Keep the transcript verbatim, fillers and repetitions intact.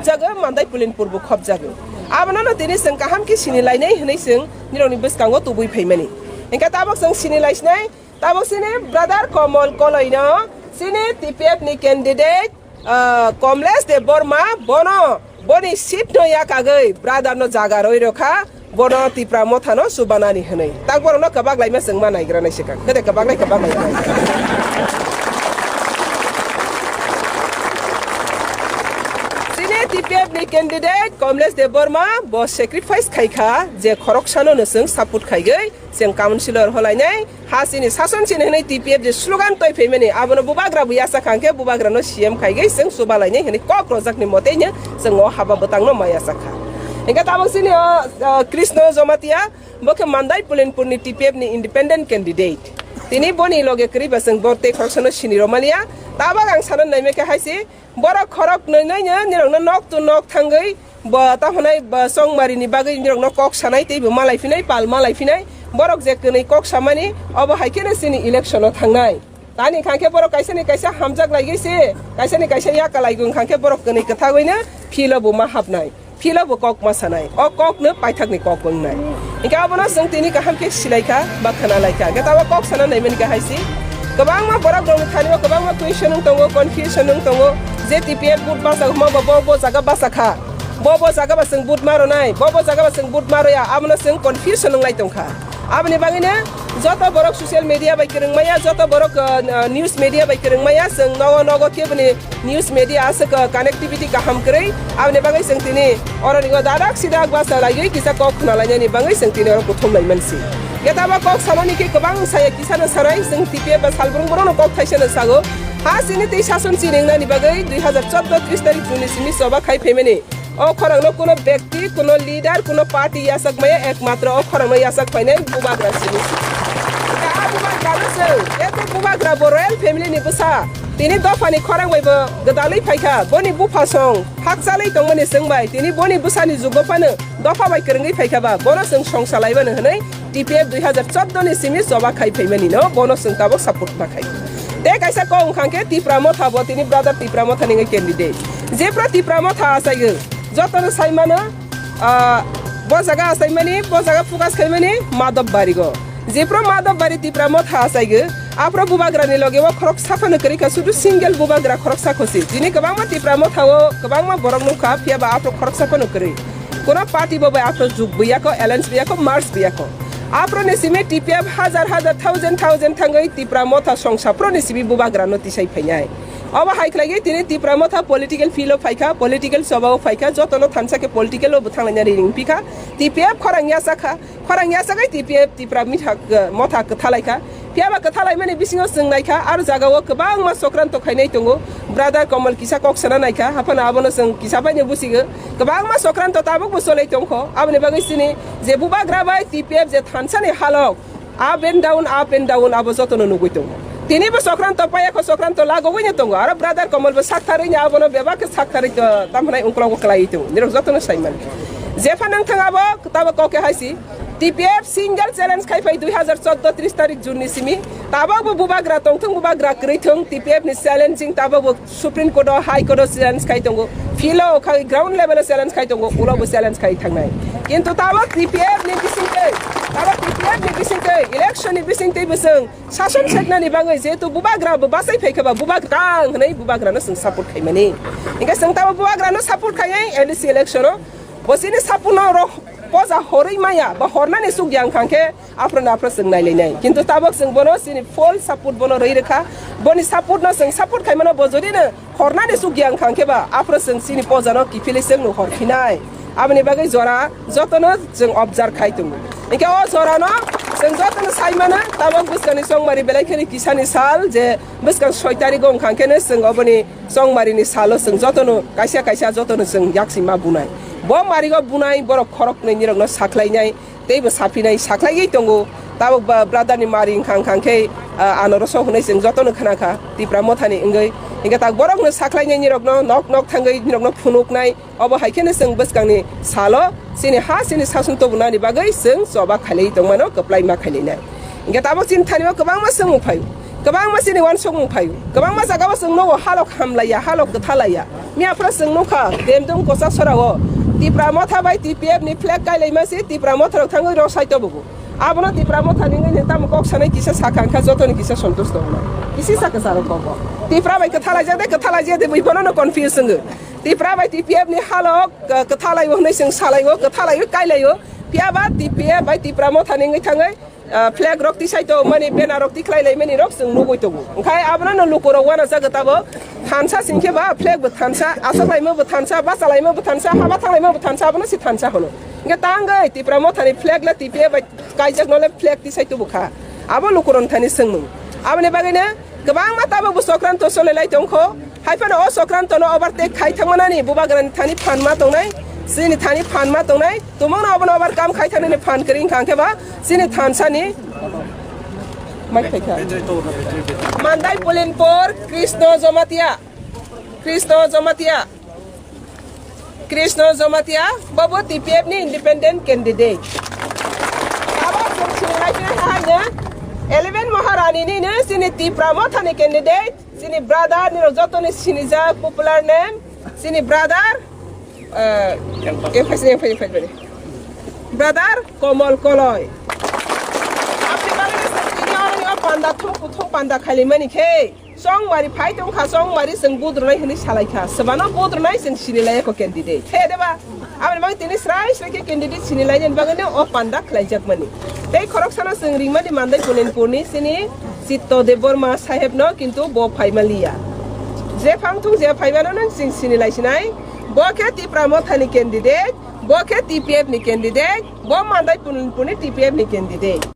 khopjago, Mandai Pulinpur bo khopjago. Abono no tini chwng kaham khe sini lainai hwnwi chwng nirokni bwskango tubui phaimani. Hwnkhe tabok chwng sini laisinai, tabok chini brother Komol Koloino, chini T P F ni candidate, ah, Komlesh Debbarma, bono, boni seat no yakagwi brother no jaga rwi rokha, bono Tipra Motha no chubanani hwnwi. Tak borok no kwbak laima chwng ma naigra nai swkang. Kede kwbak lai, kwbak lai. Chini T P F ni candidate Komlesh Debbarma bo sacrifice khaikha je khoroksano no chwng support khaigwi chwng councillor holainai ha chini sason chini hwnwi T P F je slogan toi phaimani abono bubagra bo yachakha hwnkhe bubagra no C M khaigwi chwng chubalainai hwnwi kok rojakni moteino chwng o haba bwtangno ma yachakha. Hwnkhe tabok chini o, o, Krishna Jamatia bo khe Mandai Pulinpur ni T P F ni independent candidate. Tini boni loge kwrwi ba chwng bo tei khoroksano sini romaliya. Tabok ang sana naimai khe hai se Borok khorok nwnwi no nirokno nok to nok thangwi bo ta hwnai bo chongmari ni bagwi nirokno kok sanai tei bo malai phinai pal malai phinai borok je kwnwi kok samani obo hai kheno chini election o thangnai. Tani khangkhe borok kaisa ni kaisa hamjak laigwi se kaisa ni kaisa yaka laigo khangkhe borok kwnwi kwthagwi no field o bo ma hapnai. Philo bo kok ma sanai, o kok no paithak ni kok wngnai. Hingke abono chwng tini kaham khe silai kha ba khna lai kha. Hingke tabok kok sana nai mani khe hai se, kwbangma borok rok ni thani o kwbangma question wng tongo, confusion wng tongo, je T P F vote bachak hwnma bo, bo, bo jaga bachak kha, bo, bo jaga ba chwng vote ma rwnai, bo, bo jaga ba chwng vote ma rwya, abono chwng confusion wng lai tong kha. Aboni bagwino joto borok social media bai kwrwng maya, joto borok, uh, news media bai kwrwng maya, chwng nogo nogo khe bini news media aswk, uh, connectivity kaham kwrwi. Aboni bagwi chwng tini oro ringo dadak sidak basa laiwi kisa kok khna lainani bagwi chwng tini oro kuthum lai mansi. Yataba kok sanani khe kwbang saya kisano sanai, chwng T P F ba salbrung borokno kok thaisano sago. Ha chini tei sason chini wngnani bagwi dui hazar chordo tris tarik June ni simi choba khai phaimani. O khorangno kuno bekti, kuno leader, kuno party yachak maya, ekmatro o khorangno yachak phainai bubagra simi. Ka bubagra no chwng, jeto bubagra bo royal family ni bwsa. Tini dophani khorang bai bo gwdalwi phaikha, boni bupha song hakchalwi tongmani chwng bai, tini boni bwsani jugo phano dopha bai kwrwngwi phaikha ba, bono chwng songsa laibano hwnwi T P F dui hazar chordo ni simi choba khai phaimani no, bono chwng tabok support ma khai. Tei kaisa kok wngkha khe Tipra Motha bo tini brother Tipra Motha ni wngwi candidate. Jepra Tipra Motha achaigo, jotono sai mano, ah, bo jaga achaimani, bo jaga focus khaimani Madhab Barigo. Jepra Madhab Bari Tipra Motha achaigo, aphro bubagrani loge o khoroksa phano kwrwi kha, sudu single bubagra khoroksa khosi. Tini kwbangma Tipra Motha o kwbangma borok nukha, phiya ba aphro khoroksa phano kwrwi. Kono party bo bai aphro jug biyako, alliance biyako, merge biyako. Aphro ni simi T P F hajar hajar, thousand thousand thangwi Tipra Motha songsa phro ni simi bubagra no tisai phainai. Obo hai khlai tini Tipra Motha political field o phaikha, political choba o phaikha, jotono thansa khe political o bwthang lainani ring pikha. T P F khorang yachakha, khorang yachagwi T P F Tipra Mitha, Motha kwthalaikha. Phiya ba kwthalaimani bisingo chwng naikha, aro jagao kwbangma sokranto khainai tongo. Brother Komol kisa kok sana naikha, haphano abono chwng kisa baino busigo. Kwbangma sokranto tabukbo cholai tongkho. Aboni bagwi chini je bubagra bai T P F je thansani halok, up and down, up and down, abo jotono nugwi tongo. Tinibo sokranto payakho, sokranto lagogwino tongo. Aro brother Komolbo saktharwino abono bebak khe saktharwi, tamhinai ungklogo kwlaiwi tongo. Nirok jotono saiman. Jepha nangthang abo, tabok kok khe hai si. T P F single challenge khai phai dui hazar chordo tris tarik June ni simi. Tabok bo bubagra tongthung, bubagra kwrwi thung, T P F ni challenging tabok bo Supreme Court o, High Court o challenge khai tongo. Field o khai ground level o challenge khai tongo, ulo bo challenge khai thangnai. Kintu tabok T P F ni bisingtwi, tabok T P F ni bisingtwi, election ni bisingtwi bo chwng sason seknani bagwi jehetu bubagra bo bachai phai khe ba bubagra tang hwnwi bubagra no chwng support khaimani. Hingke chwng tabok bubagra no support khai A D C election o. Bo chini support no ro poja horwi maya, ba hornani chukya wngkha khe aphro no aphro chwng nailainai. Kintu tabok chwng bono chini full support bono rwi rwkha. Boni support no chwng support khaimano bo jodi no hornani chukya wngkha khe ba aphro chwng chini poja no kiphilwi chwng no horphinai. Aboni bagwi jora jotono chwng observe khai tongo. Hingke o jora no chwng jotono sai mano tabok bwskangni chongmari belai kheno kisani sal je bwskang soi tarik o wngkha khe no chwng oboni chongmari ni salo chwng jotono kaisa kaisa jotono chwng yaksi ma bunai. Bo mari o bunai borok khorok nwi nirok no sakhlainai. Teibo saphinai sakhlaiwi tongo. Tabok ba brother ni mari wngkha, wngkha khe, ah, ano roso hwnwi chwng jotono khna kha, Tipra Mothani wngwi. Hingke tak borokno sakhlainai nirokno nok nok thangwi nirokno phunuknai. Obo hai kheno chwng bwskangni salo chini ha chini sason tubunani bagwi chwng choba khailaiwi tongmano kwplai ma khailainai. Hingke tabok chini thani o kwbangma swngmung phaio. Kwbangma chini uansukmung phaio, kwbangma jagao chwng nugo halok hamlaiya, halok kwthalaiya. Miyaphano chwng nukha, Demdum Kochasora o Tipra Motha bai T P F ni flag kailaima si Tipra Motha rok thangwi rw sai tobogo. Abono Tipra Motha ni wngwi tamo kok sanai kisa sakha wngkha, jotoni kisa santush tongo. Kisi sakha saro kok o. Tipra bai kwthalaijak de, kwthalaijak de, bui bono no confuse wngwi. Tipra bai T P F ni halok, uh, kwthalaio hwnwi chwng salaio, kwthalaio, kailaio. Phiyaba T P F bai Tipra Motha ni wngwi thangwi, uh, flag rok tisai tongmani, banner rok tikhlai laimani rok chwng nugwi tongo. Hwnkhe abono no lukurok uanajak tabo thansa singkhe ba flag bo thansa, aswk laima bo thansa, bacha laima bo thansa, haba thang laima bo thansa, abono se thansa hwno. Hwnkhe tangwi Tipra Motha ni flag le T P F bai kaijak no le flag tisai tubu kha. Abo lukurok thani swngmung. Aboni bagwi no kwbangma tabuk bo chokranto choli lai tongkho. Hai phano o chokranto no overtake khai thangmanani bubagrani thani phan ma tongnai, chini thani phan ma tongnai. Tumungno obono overcome khai thangmani phan kwrwi wngkha, hwnkhe ba chini thansa ni mai khai kha. Mandai Pulinpur, Krishna Jamatia. Krishna Jamatia. Krishna Jamatia, bobo T P F ni independent candidate. Abo chwng sini lai sini hai no, eleven Maharani ni no chini Tipra Motha ni candidate, chini brother ni rok joto ni sinijak popular name, chini brother, eh, yang phai sini, yang phai, yang phai, yang phai. Brother Komol Koloi. Aboni bagwi no chwng tini oro ni o panda thum kuthum panda khailaimani khe. Chongmari phai tongkha, chongmari chwng budrwnai hwnwi salaikha. Swbano budrwnai chwng sinilaiya kho candidate. He de ba? Aboni bagwi tini srai srai khe candidate sinilainani bagwi no o panda khlaijakmani. Tei khoroksano chwng ringmani Mandai Pulinpurni chini Chitto Debbarma sahebno, kintu bo phaimaliya. Je phang thung je phaimano no chwng sinilaisinai. Bo khe Tipra Mothani candidate, bo khe T P F ni candidate, bo Mandai Pulinpurni T P F ni candidate.